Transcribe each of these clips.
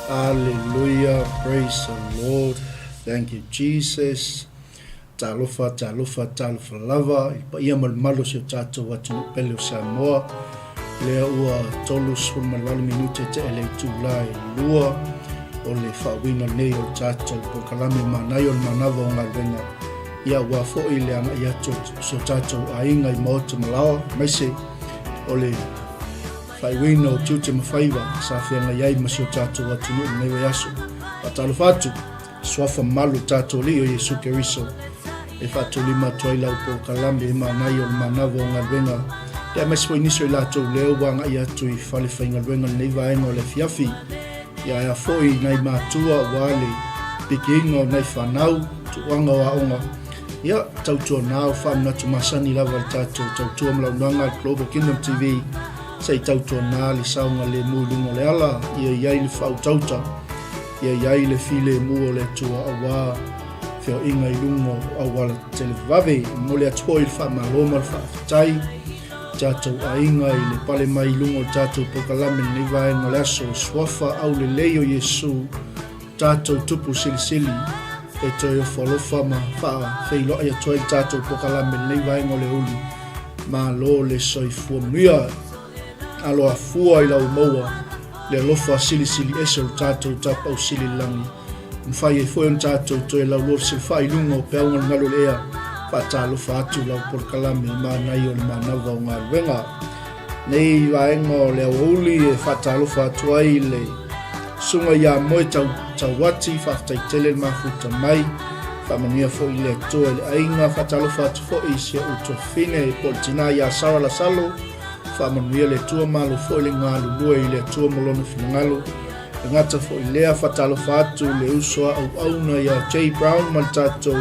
Alleluia, praise the Lord, thank you Jesus. Talofa, talofa, talofa lava i le paia ma le mamalu o si o tatou atunuu pele o Samoa. Lea ua 38 minute te ele itula e lua o le faauiga nei o le tatou polokalame manaia o le manava o galuega. Ia aua foi le agai atu o si o tatou aiga i maota ma laoa, aemaise o le faaiuina o tiute ma faiva sa feagai ai ma si o tatou atunuu i lenei vaiaso. Faatalofa atu, suafa mamalu o tatou Alii o Iesu Keriso, e faatolima atu ai lau polokalame e manaia o le manava o galuega, ia aemaise foi nisi o i latou lea ua agai atu i fale faigaluega i lenei vaega o le afiafi. Ia ae a foi nai matua aua le pikiina o nai fanau, tuuaga o aoga, ia tautuana o faamanatu masani lava le tatou tautua ma launaga le Global Kingdom TV se i tautuana le saogalemu i luga o le ala, ia i ai le faautauta, ia i ai le filemu o le Atua aua feoaiga i luga o auala televavave. E momoli atu foi le faamalo ma le faafetai tatou aiga i le pale mai i luga o le tatou polokalame i lenei vaega o le aso, Suafa Aulelei o Iesu, tatou Tupu Silisili, e toe ofo alofa ma faafeiloai atu ai le tatou polokalame i lenei vaega o le uli. Malo le soifua manuia. Alo afua i lau maua le alofa silisili ese o le tatou Tapaau Sili i le lagi. Mafai ai foi ona tatou toe lauloa fesilafai i luga o peau galugalu o le ea. Faatalofa atu lau polokalame i manaia o le manava o galuega. Nei vaega o le aoauli e faatalofa atu ai le susuga ia Moe Tau, Tauati, faafetai tele le mafuta mai. Faamanuia foi le Atua i le aiga. Faatalofa atu foi i si ou tuafafine po o le tina ia Sara Lasalo. Faamanuia le Atua, malo foi le galulue i le Atua ma lona finagalo. E gata foi lea, faatalofa atu le uso a auauna ia Jay Brown ma le tatou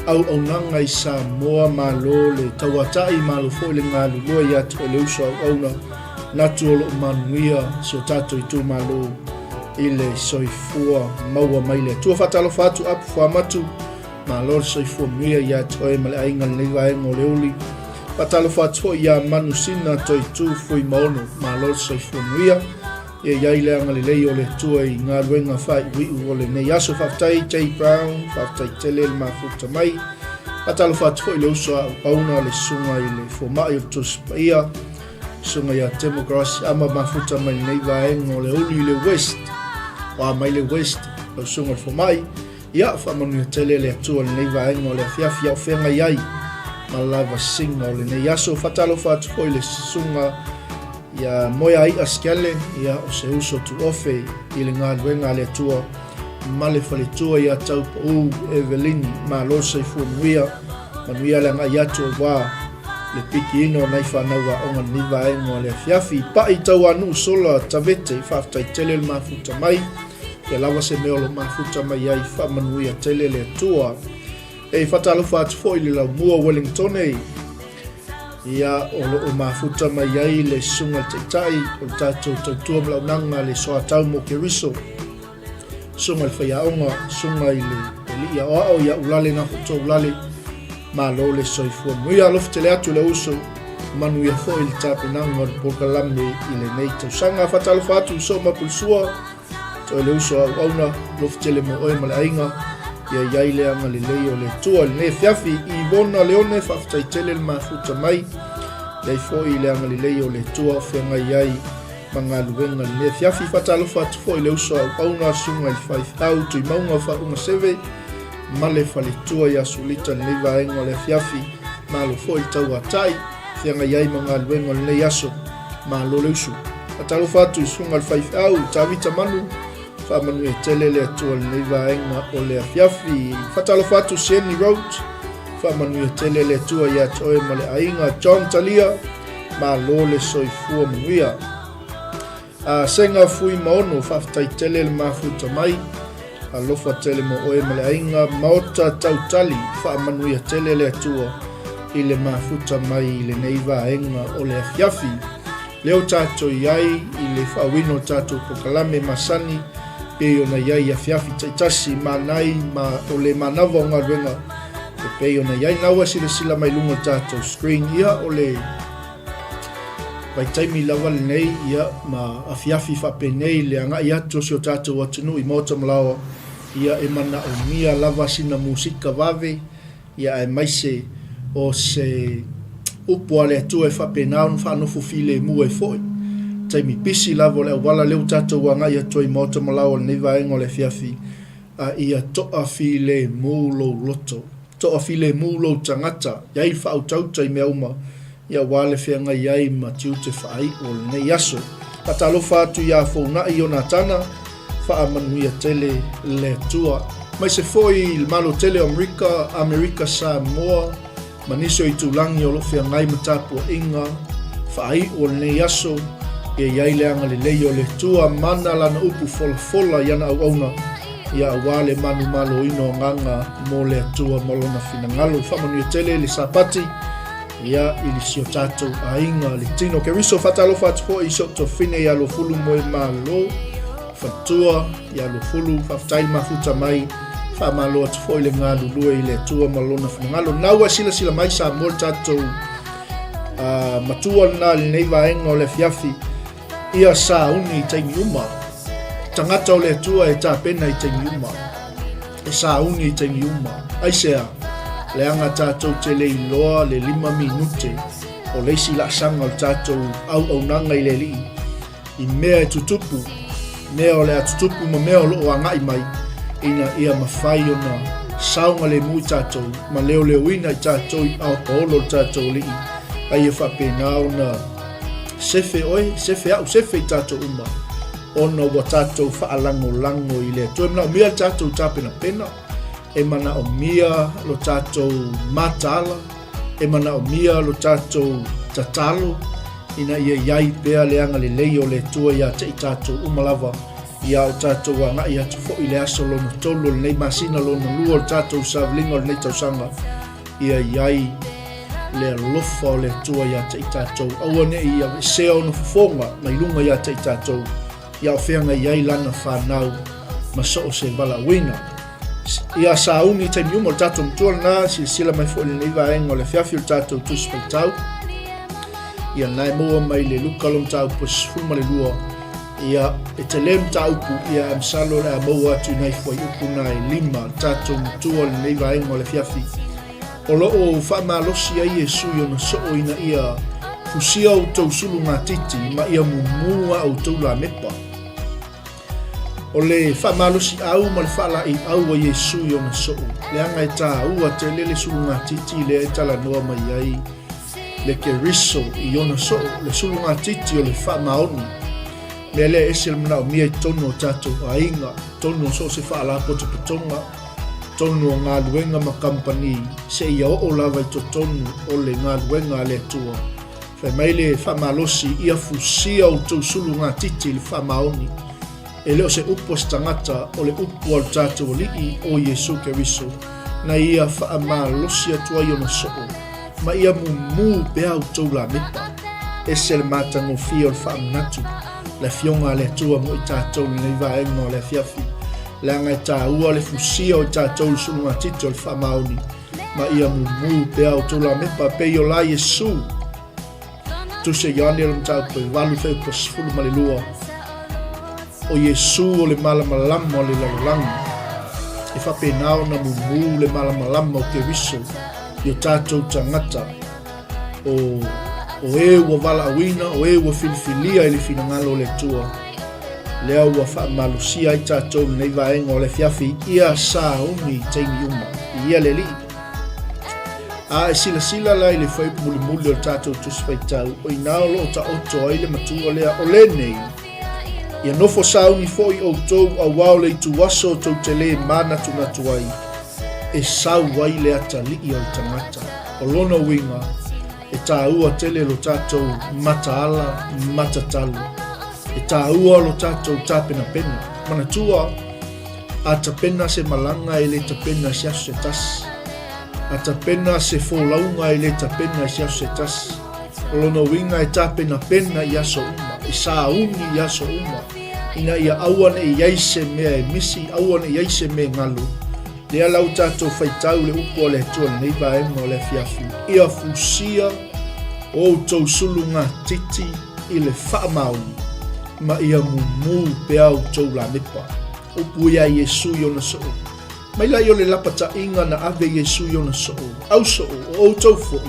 auaunaga i Samoa, malo le tauatai, malo foi le galulue ia te oe le uso a auauna, natu o loo manuia si o tatou itumalo i le soifua maua mai le Atua. Faatalofa atu Apu Fuamatu, Malo le soifua manuia ia te oe ma le aiga lenei vaega o le uli. Faatalofa atu foi ia Manusina Toitu Fuimaono. Malo le soifua manuia. Ia i ai le agalelei o le Atua i galuega faaiuiu o lenei aso. Faafetai Jay Brown, faafetai tele le mafuta mai. Faatalofa atu foi le uso a Auauna le susuga i le fomai o le Tusi Paia, susuga ia Temo Grace Ama mafuta mai lenei vaega o le uli i le West. Oa mai le West, lau susuga i le fomai. Ia, faamanuia tele le Atua i lenei vaega o le afiafi a o feagai ai ma lavasiga o lenei aso. Faatalofa atu foi i le susuga ia Moeai'a Skele, ia o se uso tuofe i le galuega a le Atua ma le faletua ia Taupaū Evelini. Malo le soifua manuia, manuia le agai atu aua le pikiina o nai fanau aoga i lenei vaega o le afiafi. Pa'i Tauanuu Sola Tavete, faafetai tele le mafuta mai. Ia lava se mea o lo mafuta mai ai, faamanuia tele le Atua. E faatalofa atu foi i le laumua Wellingtone, ia o lo o mafuta mai ai le susuga i le taitai o le tatou tautua ma launaga le soatau mo Keriso, susuga i le faiaoga, susuga i le alii aoao ia Ulale Nafoto Ulale, malo le soifua manuia. Alofa tele atu le uso, manuia foi le tapenaga o le polokalame i lenei tausaga. Faatalofa atu i Soo Mapulisua, Toe le uso a auauna, alofa tele mo oe ma le aiga, ia i ai le agalelei o le Atua i lenei afiafi. Ivona Leone, faafetai tele le mafuta mai, i ai foi le agalelei o le Atua o feagai ai ma galuega i lenei afiafi. Faatalofa atu foi le uso a auauna, susuga i le faifeau Tuimauga Faauuga Seve ma le faletua ia Sulita i lenei vaega o le afiafi. Malo foi le tauatai, feagai ai ma galuega o lenei aso. Malo le uso. Faatalofa atu i susuga i le faifeau Tavita Manu, faamanuia tele le Atua i lenei vaega o le afiafi. Faatalofa atu Sieni Roach, faamanuia tele le Atua ia te oe ma le aiga. John Talia, malo le soifua manuia. A Sega Fuimaono, faafetai tele le mafuta mai. Alofa tele mo oe ma le aiga. Maota Tautali, faamanuia tele le Atua i le mafuta mai i lenei vaega o le afiafi. Lea o tatou i ai i le faauiina o tatou polokalame masani pei ona i ai i afiafi taitasi manai ma o le manava o galuega e pei ona i ai. Na ua silasila mai luga o le tatou screen, ia o le. Vaitaimi lava lenei, ia, ma afiafi faapenei le agai atu o si o tatou atunuu i maota ma laoa, ia, e manaomia lava sina musika vave, ia, aemaise o se upu a le Atua e faapena ona faanofo filemu ai foi. Taimi pisi lava o le auala lea ua tatou agai atu ai i maota ma laoa i lenei vaega o le afiafi, a ia toafilemu lou loto, toafilemu lou tagata, i ai le faautauta i mea uma, ia aua le feagai ai ma tiute faaiu o lenei aso. Faatalofa atu ia Founai Ionatana, faamanuia tele le Atua. Aemaise foi i le Malo tele o Amerika, Amerika Samoa, ma nisi o itulagi o lo o feagai ma tapuaiga faaiu o lenei aso, ia i ai le agalelei o le Atua, mana lana upu folafola i ana auauna, ia aua le manumaloina o agaga mo le Atua ma lona finagalo. Faamanuia tele le Sapati, ia i si o tatou aiga le tino Keriso. Faatalofa atu foi i si ou tofine ia Lofulu Moemalo, Faletua ia Lofulu, faafetai le mafuta mai, faamalo atu foi le galulue i le Atua ma lona finagalo. Na ua silasila mai Samoa le tatou matua lena i lenei vaega o le afiafi, ia sauni i taimi uma. Tagata o le Atua e tapena i taimi uma, e sauni i taimi uma. Aisea? Leaga tatou te le iloa le 5 minute o le isi laasaga o le tatou auaunaga i le Alii, i mea e tutupu, mea o le a tutupu ma mea o lo o agai mai, ina ia mafai ona saogalemu i tatou ma leoleoina i tatou i ao paolo o le tatou Alii, a ia faapena ona sefe oe, sefe au, sefe i tatou uma, ona ua tatou faalagolago i le Atua. E manaomia le tatou tapenapena, e manaomia lo tatou mataala, E manaomia lo tatou tatalo ina ia i ai pea le agalelei o le Atua ia te i tatou uma lava, ia o tatou agai atu foi i le aso lona tolu o lenei masina lona lua o le tatou savaliga o lenei tausaga, ia i ai le alofa o le Atua ia te i tatou. Aua ne i aveesea ona fofoga mai luga ia te i tatou, ia o feagai ai lana fanau ma so o se valaauina. Ia sauni i taimi uma o le tatou matua lena, silasila mai foi i lenei vaega o le afiafi o le tatou Tusi Faitau. Ia lena e maua mai le Luka lo mataupu 12. Ia e tele mataupu, ia ae masalo o le a maua atu i nai fuaiupu na e lima le tatou matua i lenei vaega o le afiafi. O lo o faamalosi ai Iesu i ona soo ina ia fusia outou sulugatiti ma ia mumu a outou lamepa. O le faamalosiau ma le faalaeiau a Iesu i ona soo, leaga e tāua tele le sulugatiti lea e talanoa mai ai le Keriso i ona soo, le sulugatiti o le faamaoni. Mea lea e ese le manaomia i totonu o tatou aiga, totonu o so o se faalapotopotoga, totonu o galuega ma kamupani, seia oo lava i totonu o le galuega a le Atua. Fai mai le faamalosi, ia fusia outou sulugatiti i le faamaoni. E le o se upu a se tagata, o le upu a lo tatou Alii o Iesu Keriso, na ia faamalosi atu ai ona soo, ma ia mumu pea outou lamepa. Ese le matagofie o le faamanatu, le Afioga a le Atua mo i tatou i lenei vaega o le afiafi, leaga e taua le fusia o i tatou i le sulugatiti o le faamaoni, ma ia mumu pea outou lamepa pei o la Iesu. Tusi a Ioane o le mataupu e 8 fuaiupu 12, O Iesu o le malamalama o le lalolagi, e faapena ona mumu le malamalama o Keriso i o tatou tagata, o, o e ua valaauina, o e ua filifilia i le finagalo o le Atua, lea ua faamalosia ai tatou i lenei vaega o le afiafi, ia sauni i taimi uma, i ia le Alii. A e silasila la i le fuaiupu mulimuli o le tatou Tusi Faitau, o i ina o lo o taoto ai le matua lea, o lenei, Ia nofo sauni foi outou auā o le ituaso tou te lē manatunatu ai, e sau ai le atalii o le tagata. O lona uiga, e tāua tele lo tatou mataala matatalo. E tāua lo tatou tapenapena. Manatua, a tapena se malaga e le tapena i se aso se tasi. A tapena se folauga e le tapena i se aso se tasi. O lona uiga e tapenapena i aso uma, e sauni i aso uma, ina ia aua ne i ai se mea e misi, aua ne i ai se mea e galu. Lea la ua tatou faitau le upu a le Atua i lenei vaega o le afiafi, ia fusia O outou sulugatiti i le faamaoni, ma ia mumu pea outou lamepa. Upu ia Iesu i ona soo. Mai la i o le lapataiga na ave Iesu i ona soo, au soo, o outou foi,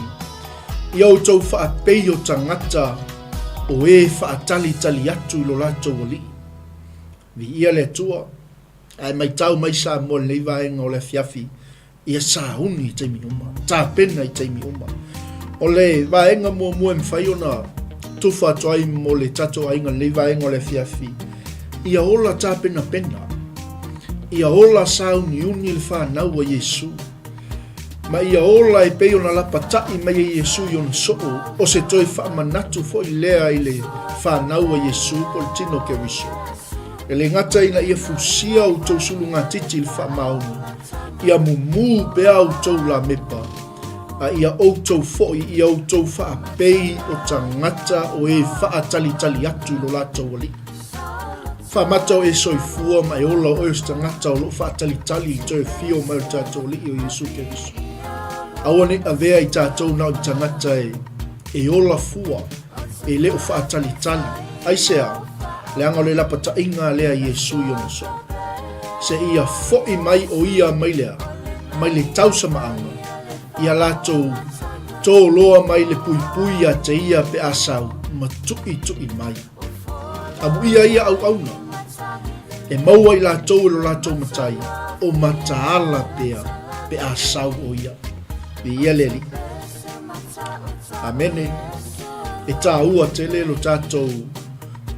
ia outou faapei o tagata o e faatalitali atu i lo latou Alii. Viia le Atua, ae maitau mai Samoa i lenei vaega o le afiafi, ia sauni i taimi uma, tapena i taimi uma. O le vaega muamua e mafai ona tufa atu ai mo le tatou aiga lenei vaega o le afiafi, ia ola tapenapena, ia ola sauniuni le fanau a Iesu, ma ia ola e pei ona lapata'i mai e Iesu i ona soo, o se toe faamanatu foi lea i le fanau a Iesu po o le tino o Keriso. E le gata ina ia fusia outou sulugatiti i le faamaoni, ia mumu pea outou lamepa, a ia outou foi ia outou faapei o tagata o e faatalitali atu i lo latou Alii. Faamata o e soifua ma e ola o oe o se tagata o lo o faatalitali i le toe afio mai o le tatou Alii o Iesu Keriso. Aua ne i avea i tatou na o ni tagata e ola fua, e le o faatalitali. Aisea? Leaga o le lapataiga lea a Iesu i ona soo. Seia foi mai o ia mai le a? Mai le tausamaaga, ia latou toloa mai le puipui ia te ia pe a sau ma tuʻituʻi mai. Amuia ia auauna, e maua i latou e lo latou matai, o mataala pea pe a sau o ia. Viia le Alii. Amene. E tāua tele lo tātou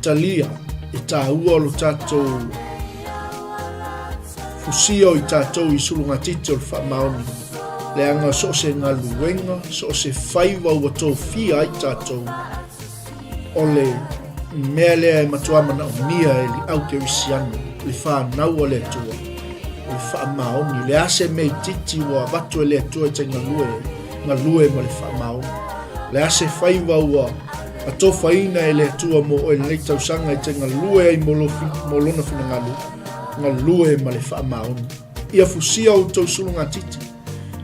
talia, e tāua lo tātou fusia o i tātou i sulugatiti o le faamaoni. Leaga so o se galuega, so o se faiva ua tofia ai tātou, O le mea lea e matua manaomia e le au kerisiano, le fanau a le Atua, o le faamaoni. Le a se mea itiiti ua avatu e le Atua e te galue ai, galue ma le faamaoni. Le a se faiva ua atofaina e le Atua mo oe lenei tausaga e te galue ai mo, lo, mo lona finagalo, galue ma le faamaoni. Ia fusia outou sulugatiti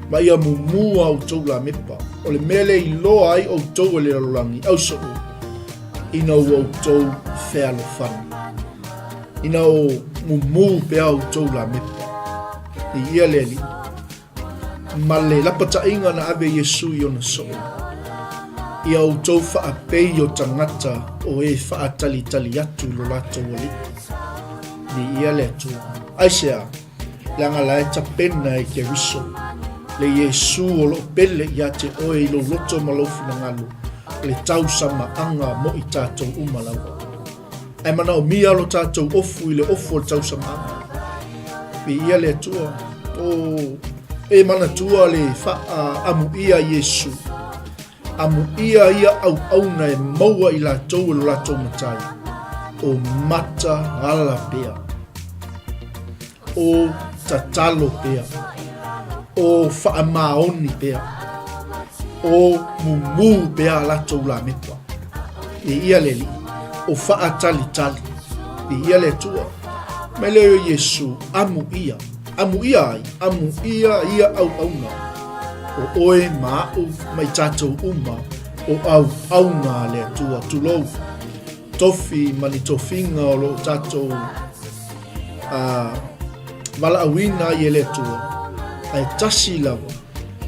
ma ia mumu a outou lamepa. O le mea lea i loa ai outou e le lalolagi, ausoo, ina ua outou fealofani. Ina o mumu pea outou lamepa. I ia le Alii. Ma le lapataiga na ave Iesu i ona soo. Ia outou faapei o tagata o e faatalitali atu i lo latou Alii. I ia le Atua. Aisea? Leaga la e tapena e Keriso, le Iesu o lo o pele ia te oe i lou loto ma lou finagalo, le tausamaaga mo i tatou uma lava. Ae manaomia lo tatou ofu i le ofu o le tausamaaga. Viia le Atua, o e manatua le faaamuia Iesu. Amuia ia auauna e maua i latou e lo latou matai, o mata ala pea, o tatalo pea, o faamaoni pea, o mumu pea a latou lamepa. E ia le Alii, o faatalitali, e ia le Atua. Mai lea o Iesu, amuia, amuia ai, amuia ia auauna. O oe ma aʻu ma i tatou uma, o auauna a le Atua. Tulou, tofi ma ni tofiga o lo o tatou valaauina ai e le Atua, ae tasi lava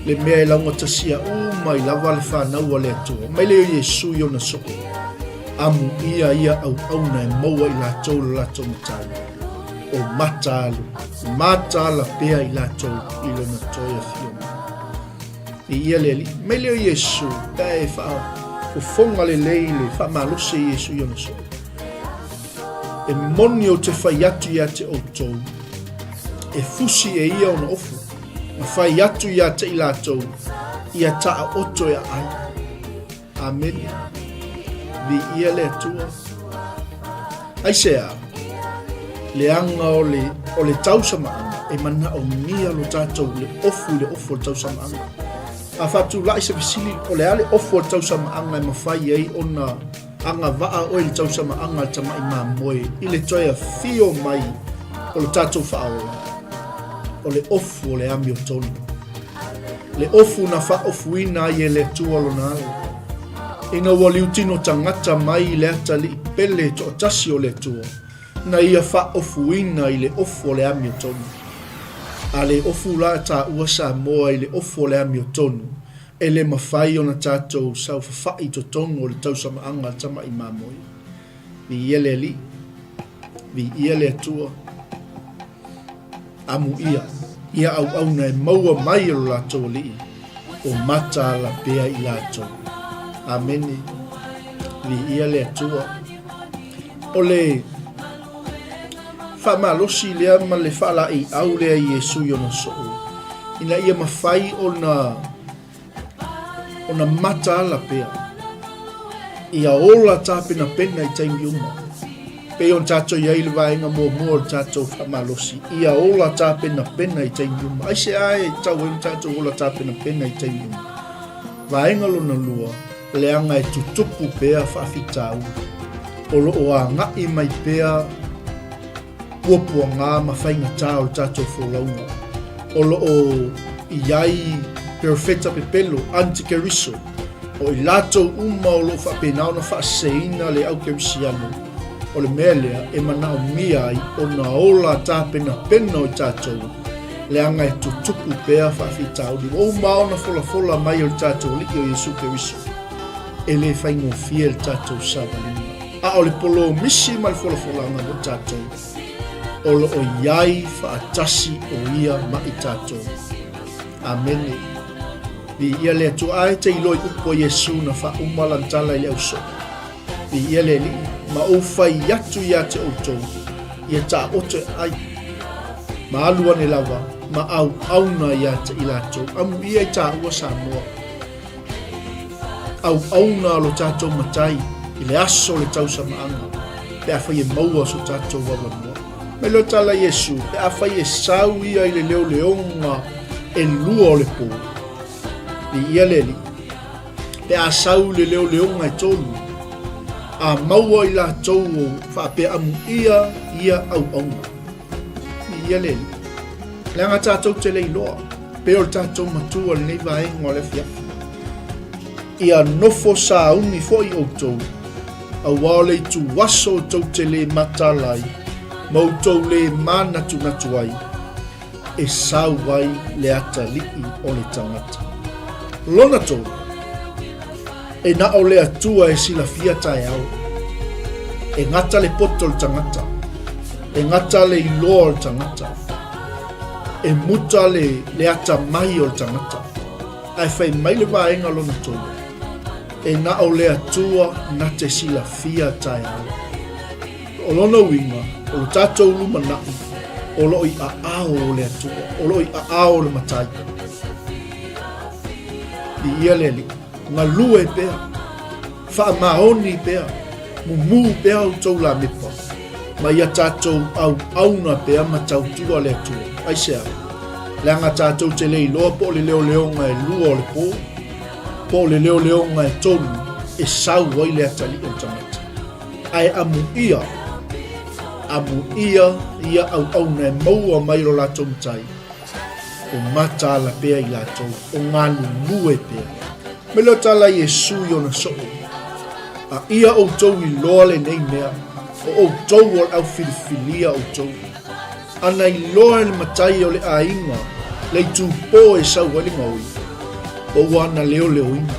le mea e laugatasia uma ai lava le fanau a le Atua. Mai lea o Iesu i ona soo, amuia ia auauna e maua i latou lo latou matai, o mataalo, mataala pea i latou i lona toe afio mai. I ia le Alii. Mai lea o Iesu, pe a e faafofoga lelei i le faamalosi e Iesu i ona soo. E moni ou te fai atu ia te outou, e fusi e ia ona ofu, ma fai atu ia te i latou, ia taoto e aai. Amene. Viia le Atua. Aisea, leaga o le, o le tausamaaga e manaomia lo tatou le ofu i le ofu o le tausamaaga. A faatulai se fesili, o le a le ofu o le tausamaaga e mafai ai ona agavaa oe i le tausamaaga a le tamai mamoe i le toe afio mai o le tatou faaola? O le ofu o le amiotonu. Le ofu na faaofuina ai e le Atua lona alo. Ina ua liutino tagata mai i le atalii pele toatasi o le Atua, na ia faaofuina i le ofu o le amiotonu. A le ofu la taua Samoa i le ofu o le amiotonu, e le mafai ona tatou saofafai i totonu o le tausamaaga a le tamai mamoe. Viia le Alii, viia le Atua. Amuia ia auauna e maua mai e lo latou Alii, o mataala pea i latou. Amene. Viia le Atua. O le faamalosi lea ma le faalaeiau lea i Iesu i ona soo, ina ia mafai ona ona mataala pea ia ola tapenapena i taimi uma. Pei ona tatou i ai i le vaega muamua o le tatou faamalosi, ia ola tapenapena i taimi uma. Aisea e tatau ai ona tatou ola tapenapena i taimi uma? Vaega lona lua, leaga e tutupu pea faafitauli. O lo o agai mai pea puapuaga ma faigata o le tatou folauga. O lo o i ai perofeta pepelo, antikeriso, o i latou uma o lo o faapena ona faaseseina le au kerisiano. O le mea lea e manaomia ai ona ola tapenapena o i tatou, leaga e tutupu pea faafitauli. Ua uma ona folafola mai o le tatou Alii o Iesu Keriso. E le faigofie le tatou savaliga. A o le polomisi ma le folafolaga mo tatou, o lo o i ai faatasi o ia ma i tatou. Amene. Viia le Atua. A e te iloa i upu a Iesu na faauma lana tala i le ausoo. Viia le Alii, ma ou fai atu ia te outou, ia taoto e ai, ma alu ane lava, ma auauna ia te i latou. Amuia i taua Samoa. Auauna lo tatou Matai i le aso o le tausamaaga, pe afai e maua so tatou avanoa. Mai leo tala Iesu, pe afai e sau ia i le leoleoga e lua o le po. Viia le Alii. Pe a sau i le leoleoga e tolu, a maua i latou o faapea amuia ia auauna. Viia le Alii. Leaga tatou te le iloa, pei o le tatou matua i lenei vaega o le afiafi. Ia nofo sauni foi outou, auā o le ituaso tou te le mataala ai, ma outou le manatunatu ai, e sau ai le atalii o le tagata. Lona tolu, e na o le Atua e silafia taeao. E gata le poto o le tagata, e gata le iloa o le tagata, e muta le, le atamai o le tagata. Ae fai mai le vaega lona tolu, e na o le Atua na te silafia taeao. O lona uiga, o lo tatou lumanai, o lo o i aao o le Atua, o lo o i aao o le Matai. Viia le Alii, galue pea, faamaoni pea, mumu pea outou lamepa, ma ia tatou auauna pea ma tautua le Atua. Aisea? Leaga tatou te le iloa po o le leoleoga e lua o le po, po o le leoleoga e tolu e sau ai le atalii o le tagata. Ae amuia, amuia ia auauna e maua mai lo latou matai, o mataala pea i latou, o galulue pea. Mai leo tala Iesu i ona soo, a ia outou iloa lenei mea, o outou o le au filifilia outou. Ana iloa e le matai o le aiga le itupo e sau ai le gaoi, o ua ana leoleoina,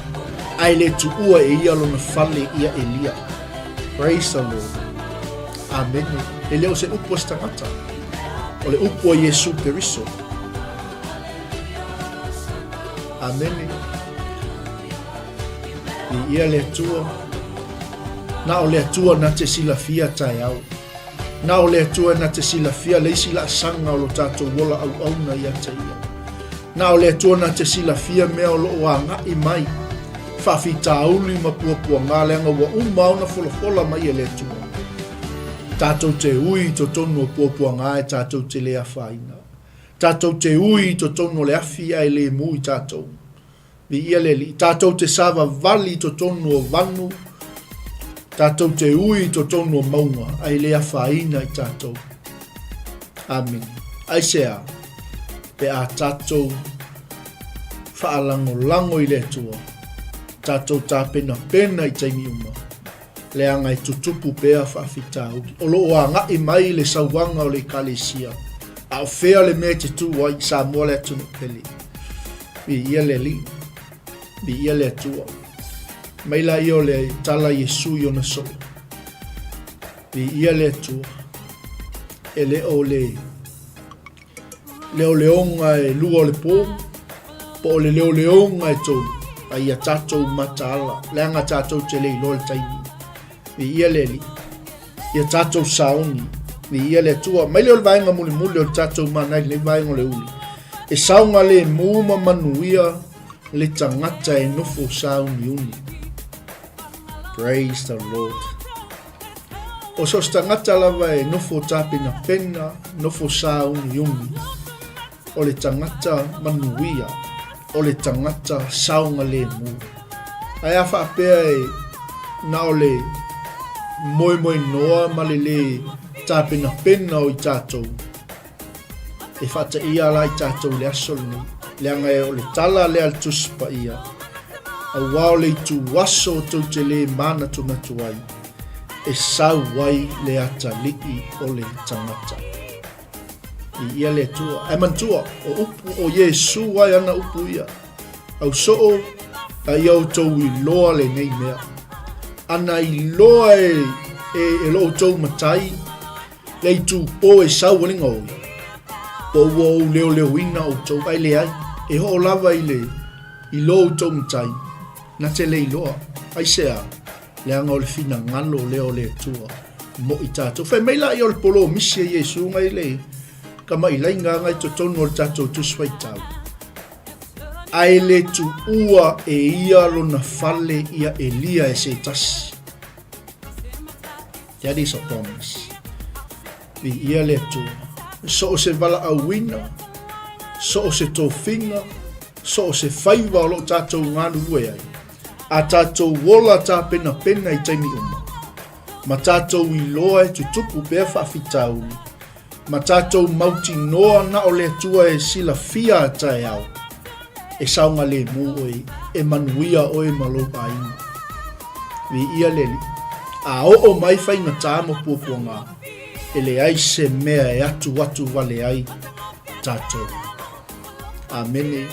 ae le tuua e ia lona fale ia Elia. Praise the Lord. Amene. E le o se upu a se tagata. O le upu a Iesu Keriso. Amene. Viia le Atua. Na o le Atua na te silafia taeao. Na o le Atua na te silafia le isi laasaga o lo tatou ola auauna ia te Ia. Na o le Atua na te silafia mea o lo o agai mai, faafitauli ma puapuaga leaga ua uma ona folafola mai e le Atua. Tatou te ui i totonu o puapuaga e tatou te le afaina. Tatou te ui i totonu o le afi ae le mu i tatou. Viia le Alii. Tatou te savavali i totonu o vanu, tatou te ui i totonu o mauga, ae le afaina i tatou. Amene. Aisea? Pe a tatou faalagolago i le Atua. Tatou tapenapena i taimi uma, leaga e tutupu pea faafitauli. O lo o agai mai le sauaga o le Ekalesia, a o fea le mea e te tu ai, Samoa le atunuu pele. Viia le Alii, viia le Atua. Mai laia o le tala Iesu i ona soo. Viia le Atua. E le o le leoleoga e lua o le po, po o le leoleoga e tolu, a ia tatou mataala, leaga tatou te le iloa le taimi. Viia le Alii, ia tatou sauni, viia le Atua. Mai lea o le vaega mulimuli o le tatou mana i lenei vaega o le uli, e saogalemu ma manuia le tagata e nofo sauniuni. Praise the Lord. O so o se tagata lava e nofo tapenapena, nofo sāuniuni, o le tagata manuia, o le tagata saogalemu. Ae a faapea e na o le moemoenoa ma le lē tapenapena o i tatou, E faataia la i tatou i le aso lenei, leaga e o le tala lea a le Tusi Paia, Auā o le itu aso tou te lē manatunatu ai, e sau ai le atalii o le tagata. Viia le Atua. Ae manatua, o upu o Iesu ai ana upu ia. Ausoo, a ia outou iloa lenei mea. Ana iloa e, e, e lo outou matai, Le itupo e sau ai le gaoi, po ua ou leoleoina outou, ae leai, e oo lava i le i lo outou matai, na te le iloa. Aisea? Leaga o le finagalo lea o le Atua mo i tatou. Fai mai laia o le polomisi a Iesu ngai le kamaʻilaiga ngai totonu o le tatou Tusi Faitau. Ae le tuua e ia lona fale ia Elia e se tasi. That is a promise. Viia le Atua. So o se valaauina, so o se tofiga, so o se faiva o loo tatou galulue ai, a tatou ola tapenapena i taimi uma, ma tatou iloa e tutupu pea faafitauli, Ma tatou mautinoa na o le Atua e silafia a taeao, e saogalemu oe, e manuia oe ma lou aiga. Viia le Alii. A oo mai faigata ma puapuaga, e leai se mea e atuatu wale ai tatou. Amene.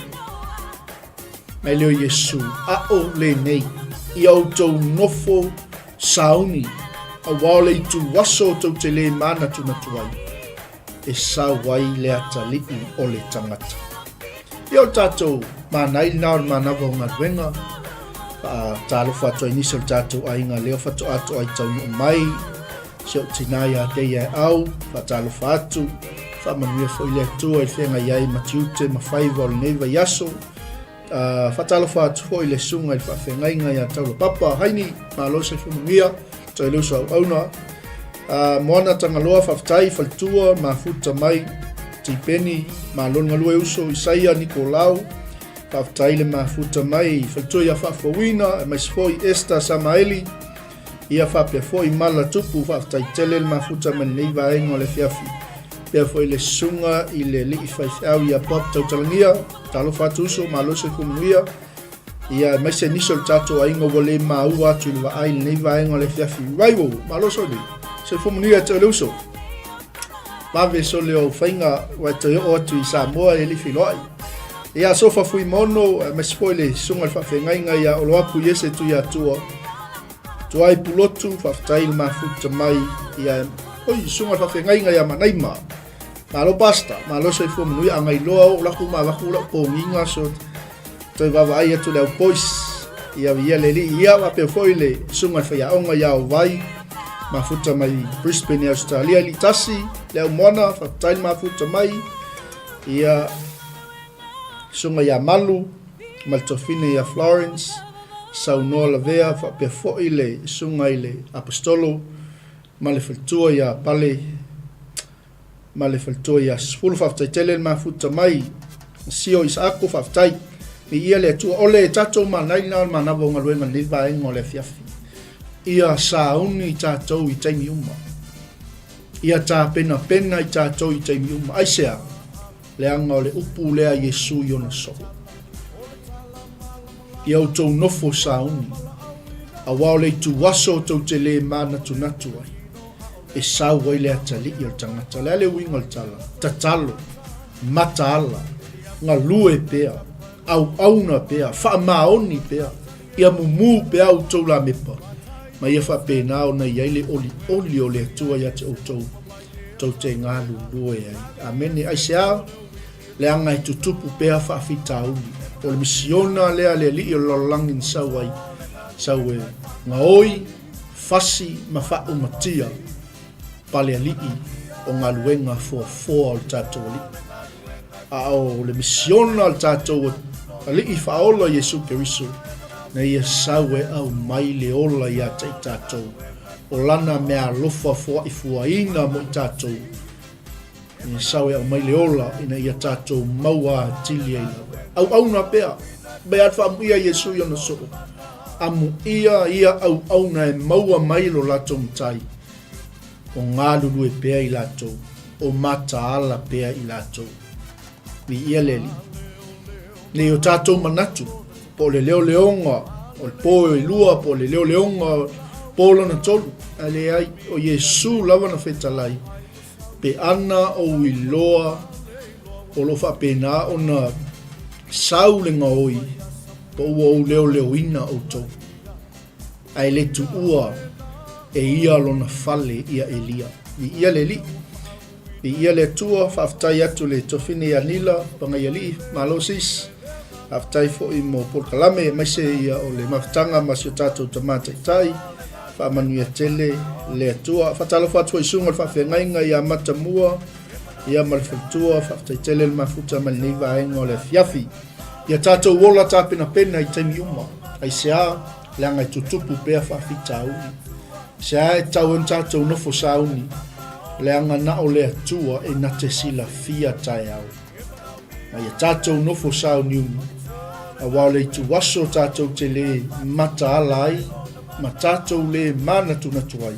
Mai leo Iesu, aʻo lenei, ia outou nofo sauni, auā o le itu aso tou te lē manatunatu ai, e sau ai le atalii o le tagata. Ia o le tatou mana ai lena o le manava o galuega, faatalofa atu ai nisi o le tatou aiga lea faatoa toa i taunuu mai, si ou tinā ia te ia e au, faatalofa atu, faamanuia foi le Atua i le feagai ai ma tiute ma faiva o lenei vaiaso. Faatalofa atu foi i le susuga i le faafeagaiga ia Taula Papa Haini, malo soifua manuia, toe le uso auauna. Moana Tagaloa, faafetai, faletua, mafuta mai, Tipeni, malo le galue uso, Isaia Nikolau, faafetai le mafuta mai, faletua ia Faafouina, aemaise foi Esther Samaeli, Ia faapea foi mala tupu, faafetai tele le mafuta mai lenei vaega o le afiafi. Pea foi le susuga i le alii faifeau ia Bob Tautalagia, talofa atu uso, malo soifua manuia. Ia aemaise nisi o le tatou aiga ua le maua atu i le vaai i lenei vaega o le afiafi. Revival, malo soli. Soifua manuia te o le uso. Vave sole o faiga ua e toe oo atu i Samoa e lifi loai. Ia Sofa Fuimono, aemaise foi le susuga i le faafeagaiga ia Oloapu Iese Tuiatua. Tuai Pulotu, faafetai le mafuta mai ia oi susuga i le faafeagaiga ia Manaima. Malo pasta, malo soifua manuia a ngailoa o laku ma vaku lau pogiga so toe vaavaai atu le au boys ia ia le alii ia faapea foi le susuga i le faiaoga ia Ovai mafuta mai Brisbane Australia alii tasi le au moana faafetai le mafuta mai ia susuga ia Malu ma le tofine ia Florence Saunoa Lavea faapea foi le susuga i le Apostolo ma le faletua ia Pale ma le faletua ia Sefulu. Faafetai tele le mafuta mai Sio Isaako, faafetai. Viia le Atua. O le tatou manai lena o le manava o galuega i lenei vaega o le afiafi. Ia sauni i tatou i taimi uma. Ia tapenapena i tatou i taimi uma. Aisea? Leaga o le upu lea a Iesu i ona soo. Ia outou nofo sauni, aua o le ituaso tou te lē manatunatu ai, e sau ai le atalii o le tagata. O le a le uiga o le tala? Tatalo, mataala, galue pea, auauna pea, faamaoni pea, ia mumu pea outou lamepa, ma ia faapena ona i ai le olioli o le Atua ia te outou, tou te galulue ai. Amene. Aisea? Leaga e tutupu pea faafitauli. O le misiona lea a le Alii o le lalolagi na sau ai, sau e gaoi, fasi ma faaumatia palealii o galuega foafoa o le tatou Alii. A o le misiona a le tatou Alii faaola Iesu Keriso, na ia sau e aumai le ola ia te i tatou, o lana meaalofa foaifuaina mo i tatou, Ia sau e aumai le ola ina ia tatou maua atili ai lava. Auauna pea, mai a le faamuia Iesu i ona soo. Amuia ia auauna e maua mai lo latou matai, o galulue pea i latou, o mataala pea i latou. Viia le Alii. Nei o tatou manatu, po o le leoleoga o le po e lua, po o le leoleoga o le po lona tolu, ae leai, o Iesu lava na fetalai, Pe ana ou iloa o lo o faapena ona sau le gaoi po ua ou leoleoina outou, ae le tuua e ia lona fale ia Elia. Viia le Alii. Viia le Atua. Faafetai atu le Tofine ia Nila Pagaialii. Malo sis. Faafetai foi mo polokalame aemaise ia o le mafutaga ma si o tatou tama taitai. Faamanuia tele le Atua. Faatalofa atu foi i susuga o le faafeagaiga ia Matamua ia ma le faletua. Faafetai tele le mafuta mai lenei vaega o le afiafi. Ia tatou ola tapenapena i taimi uma. Aisea, leaga e tutupu pea faafitauli. Aisea e tatau ai ona tatou nofo sauni, leaga na o le Atua e na te silafia taeao. Ma ia tatou nofo sauniuni, aua o le ituaso tatou te lē mataala ai ma tatou lē manatunatu ai,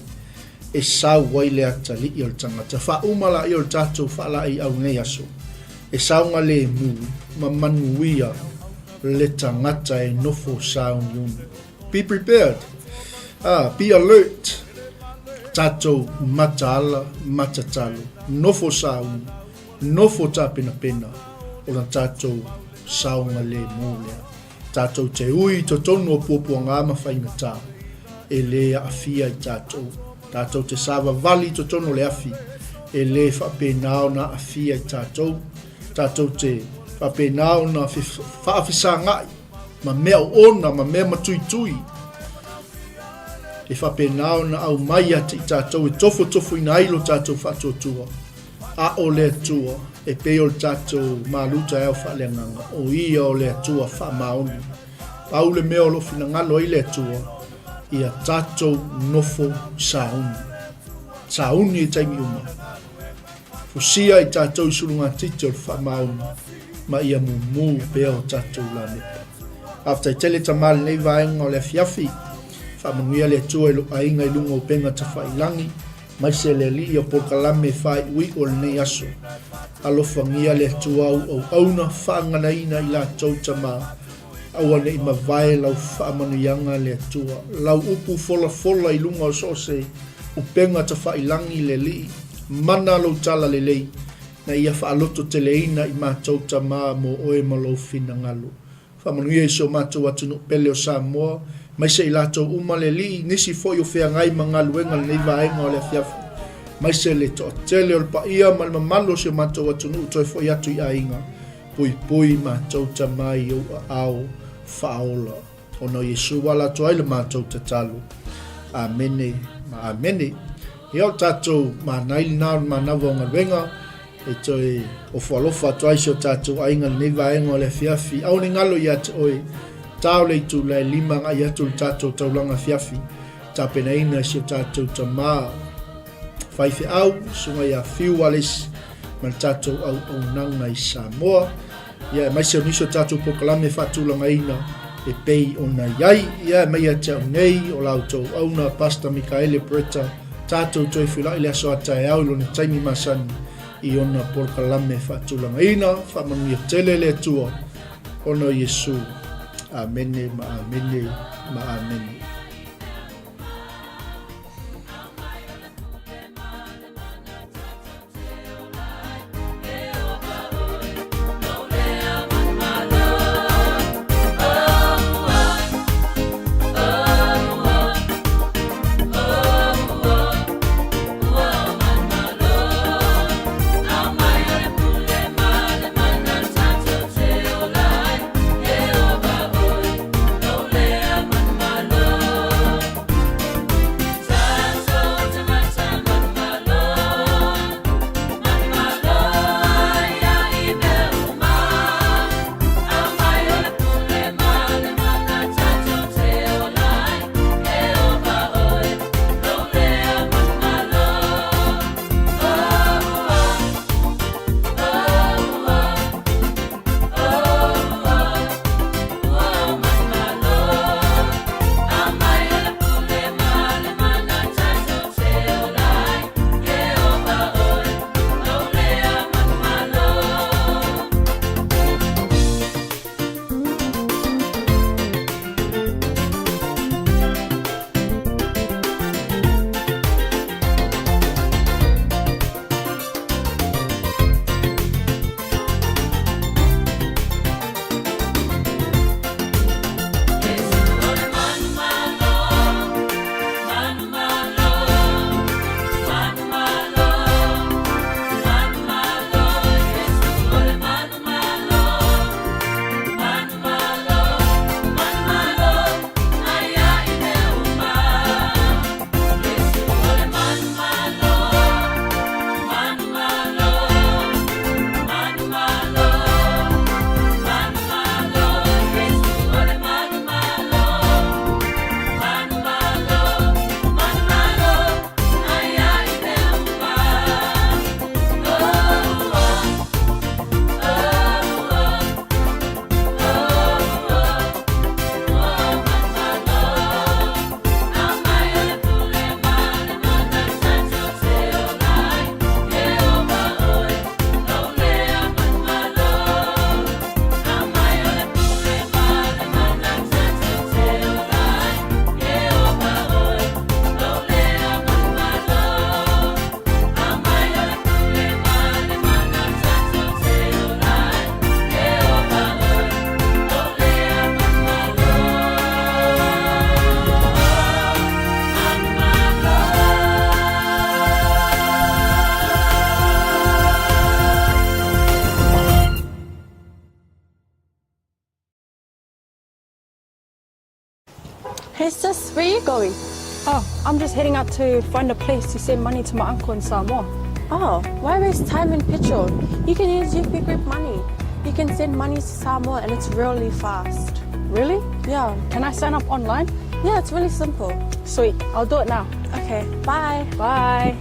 e sau ai le atalii o le tagata. Faauma laia o le tatou faalaeiau i lenei aso, e saogalemu ma manuia le tagata e nofo sauniuni. Be prepared. Ah, be alert. Tatou mataala, matatalo, nofo sauni, Nofo tapenapena o la tatou saogalemu lea. Tatou te ui i totonu o puapuagā ma faigata e lē aafia i tatou. Tatou te savavali i totonu o le afi e lē faapena ona aafia i tatou. Tatou te faapena ona faafesaga'i ma mea oona ma mea matuitui e faapena ona aumai ia te i tatou e tofotofoina ai lo tatou faatuatua. A o le Atua, e pei o le tatou malu taeao faaleagaga, o Ia o le Atua faamaoni. Pau le mea o lo o finagalo ai le Atua, ia tatou nofo sauni. Sauni i taimi uma. Fusia i tatou i sulugatiti o le faamaoni, ma ia mumu pea o tatou lamepa. Faafetai tele Tama i lenei vaega o le afiafi. Faamanuia le Atua i lou aiga i luga o upega tafailangi. Maise le Alii o polokalame faaiuiu o lenei aso. Alofagia le Atua au auauna faaganaina i latou tama. Aua ne i mavae lau faamanuiaga le Atua. Lau upu folafola i luga o so o se upega tafailangi le Alii. Mana lou tala lelei na ia faalototeleina i matou tama mo oe ma lou finagalo. Faamanuia i si o matou atunuu pele o Samoa, maise i latou uma le Alii, nisi foi o feagai ma galuega lenei vaega o le afiafi, maise le toatele o le paia ma le mamalu o si o matou atunuu toe foi atu i aiga, puipui matou tama i ou aao faaola. Ona o Iesu ua ala atu ai le matou tatalo. Amene ma amene. Ia o tatou manai lena o le manava o galuega. E toe ofo alofa atu ai si o tatou aiga i lenei vaega o le afiafi. Aua ne i galo ia te oe, tao le itula e lima agai atu le tatou taulaga afiafi, tapenaina e si o tatou tama faifeau, susuga ia Fiu Wallace ma le tatou auaunaga i Samoa. Ia, aemaise o nisi o tatou polokalame faatulagaina e pei ona i ai. Ia, e mai ia te au nei, o la outou auauna, Pastor Mikaele Bretta, tatou toe feiloai le aso a taeao i lona taimi masani i ona polokalame faatulagaina. Faamanuia tele le Atua ona o Iesu. Amene ma Amene ma Amene. Hey sis, where you going? Oh, I'm just heading out to find a place to send money to my uncle in Samoa. Oh, why waste time and petrol? You can use UP Group Money. You can send money to Samoa and it's really fast. Really? Yeah. Can I sign up online? Yeah, it's really simple. Sweet, I'll do it now. Okay, bye. Bye.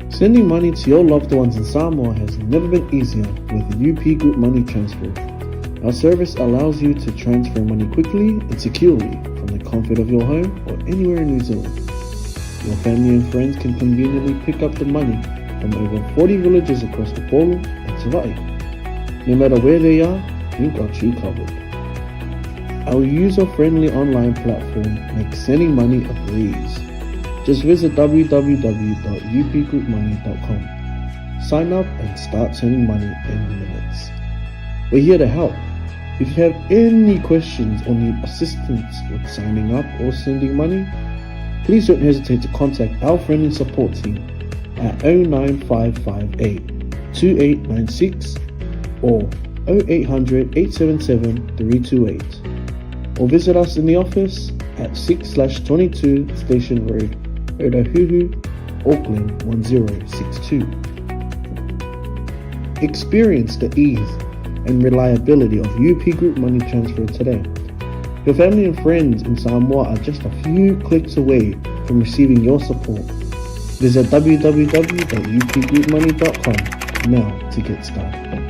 Sending money to your loved ones in Samoa has never been easier with UP Group Money Transfer. Our service allows you to transfer money quickly and securely from the comfort of your home or anywhere in New Zealand. Your family and friends can conveniently pick up the money from over 40 villages across the Upolu and Savai'i. No matter where they are, we've got you covered. Our user-friendly online platform makes sending money a breeze. Just visit www.upgroupmoney.com. Sign up and start sending money in minutes. We're here to help. If you have any questions or need assistance with signing up or sending money, please don't hesitate to contact our friendly support team at 09558 2896 or 0800 877 328 or visit us in the office at 6/22 Station Road, Otahuhu, Auckland 1062. Experience the ease and reliability of UP Group Money Transfer today. Your family and friends in Samoa are just a few clicks away from receiving your support. Visit www.upgroupmoney.com now to get started.